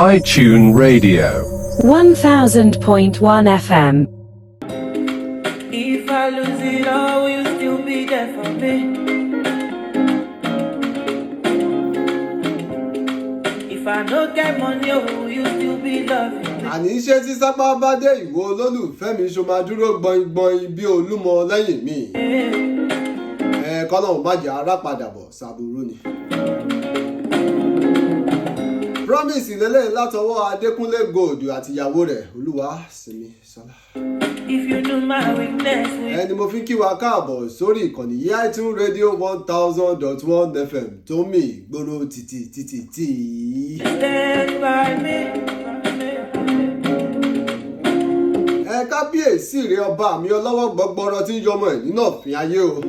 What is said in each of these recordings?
High Tune Radio. 1000.1 FM. If I lose it all, will you still be there for me? If I no get money, oh, will you still be loving me? Àní ṣé tí sápá bá dé, ìwọ olólùfẹ́ mi, ṣo máa dúró gbọ̀ngbọ̀n bí Olúmọ lẹ́yìn mi? Ẹ kọ́nà má jẹ́ ara padà bọ̀ ṣàbùrú ni. Promise lélẹ̀ látọwọ́ Adékúnlé Gold àtìyàwó rẹ̀, Olúwa Sinmi Sọlá. If you know my weakness, will Ẹni mo fi ń kí wa káàbọ̀ sórí ìkànnì yìí, iTunes Radio 1000.1 FM tó ń mì ìgboro títì títì tì. You stand by me? Ẹ kábíyèsí rẹ, ọba mi ọlọ́wọ́ gbọgbọrọ tí ń yọmọ ẹ̀ nínú ọ̀fìn ayé o.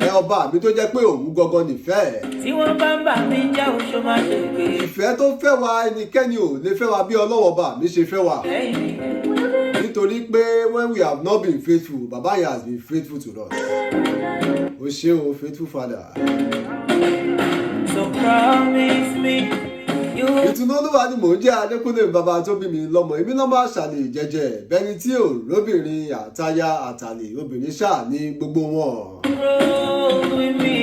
Ẹ ọba mi tó jẹ́ pé òun gangan nífẹ̀ẹ́. Tí wọ́n bá ń bà mí jẹ́, oṣù máa ṣe gbé. Ìfẹ́ tó fẹ́ wa, ẹnikẹ́ni ò lè fẹ́ wa bí ọlọ́wọ́ ọba mi ṣe fẹ́ wa. Lẹ́yìn mi. Nítorí pé when we have not been faithful, baba yẹn has been faithful to us. O ṣé o, faithful father. So promise me you Ìtùnú Olúwa ni mò ń jẹ́, Adékúnlé bàbá tó bí mi lọ́mọ. Èmi lọ́mọ àṣàlẹ̀ jẹjẹ bẹni tí ò róbìnrin, àtaya àtàlè obìnrin ṣáà ní gbogbo wọn. Roll with me.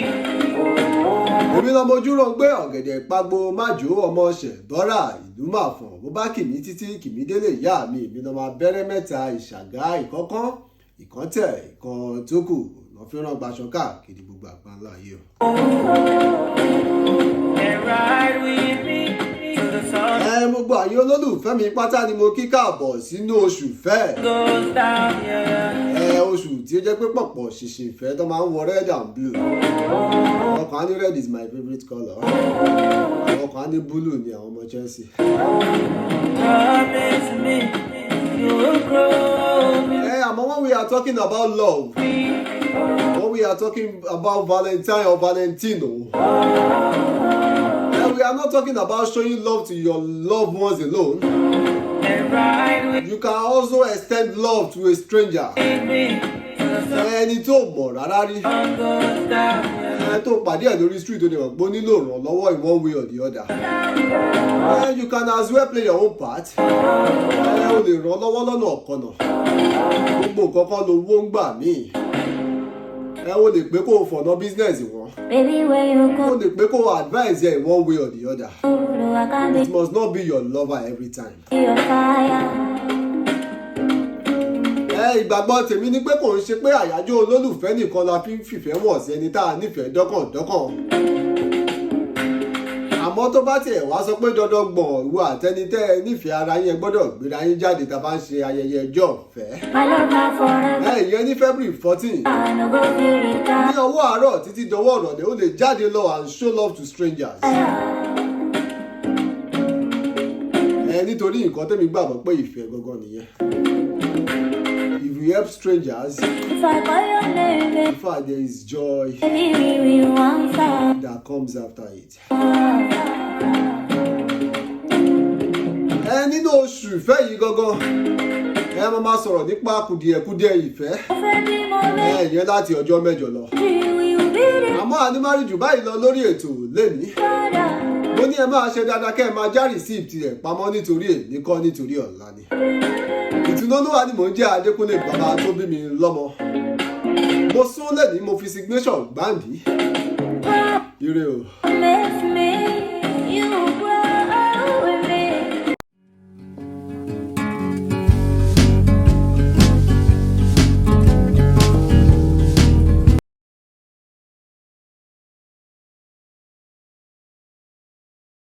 Èmi lọ́mọ ojúrò ń gbé ọ̀gẹ̀dẹ̀ pagbo májò, ọmọ ṣẹ̀dọ́rà ìlú màfọ̀n. Bó bá kìmí títí kìmí délé ìyá mi. Èmi lọ́mọ abẹ́rẹ́ mẹ́ta ìṣàgá, ìkọ́kán ìkọ́ntẹ̀ ìkan tó kù lọ́ fi rán gbaṣọ káàkiri gbogbo àgbáńlá ayé o. And ride with me till the sun Ẹ gbogbo àyè olólùfẹ́ mi pátá ni mo kí káàbọ̀ sínú oṣù fẹ́. goes down. Yeah. Ẹ oṣù tí ó jẹ́ pé pọ̀pọ̀ ṣìṣì ìfẹ́ tó máa ń wọ red and blue. Àwọn kan á ní red is my favourite colour, àwọn kan á ní blue ni àwọn ọmọ Chelsea. Promise me you will grow with Ẹ àmọ́ when we are talking about love, me. when we are talking about Valentine or Valentino, we are not talking about showing love to your loved ones alone. And ride with You can also extend love to a stranger, me till the sun ẹni tó mọ̀ rárá rí, goes down. Yeah. ẹ tó pàdé ẹ̀ lórí street, tó lè mọ̀ pé ó nílò ìrànlọ́wọ́ in one way or the other. You can as well play your own part. Ẹ o lè ràn lọ́wọ́ lọ́nà ọ̀kanà. Gbogbo nǹkan kan ló wó ń gbà míì. Ẹ o lè pé kó o fọ̀nà business wọn. Baby, where you O go, lè pé kó o advise ẹ in one way or the other. I can be It must not be your lover every time. your fire. Ẹ ìgbàgbọ́ tèmi ni pé kò ń ṣe pé àyájọ́ olólùfẹ́ nìkan la fi ń fìfẹ́ wọ̀n sí ẹni tá a nífẹ̀ẹ́ dọ́kàndọ́kàn. Àmọ́ tó bá tiẹ̀ wá sọ pé dandan gbọ̀n, ìwọ àtẹni tẹ́ ẹ nífẹ̀ẹ́ ara yín, ẹ gbọ́dọ̀ gbéra yín jáde tá a bá ń ṣe ayẹyẹ ọjọ́ ìfẹ́. My love na forever. Ẹ ìyẹn ní February 14. I no go feel Ní retire. ọwọ́ àárọ̀ títí dọwọ́ ọ̀rọ̀lẹ́, ó lè jáde lọ and show love to strangers. Ẹ nítorí nǹkan tẹ́mi gbàgbọ́ pé ìfẹ́ gangan nìyẹn. If you help strangers, If I call your name, in fact, there is joy baby, we will answer. that comes after it. Ẹ nínú oṣù ìfẹ́ yìí gangan, ẹ máa sọ̀rọ̀ nípa kùdìẹ̀kudiẹ ìfẹ́. Fẹ́ bí mo Ẹ ìyẹn láti ọjọ́ 8 lọ. méjì, we will be the Àmọ́ àní má rí jù báyìí lọ lórí ètò lénìí. father. Mo ní ẹ máa ṣe dáadáa, kẹ́ ẹ máa já receipt rẹ̀ pamọ́, nítorí èní kọ́, nítorí ọ̀la ni. Ìtùnú Olúwa ni mò ń jẹ́, Adékúnlé bàbá tó bí mi lọ́mọ. Mo sún lẹ́ni, mo fi signation gbáǹdì. Ire o. Promise me.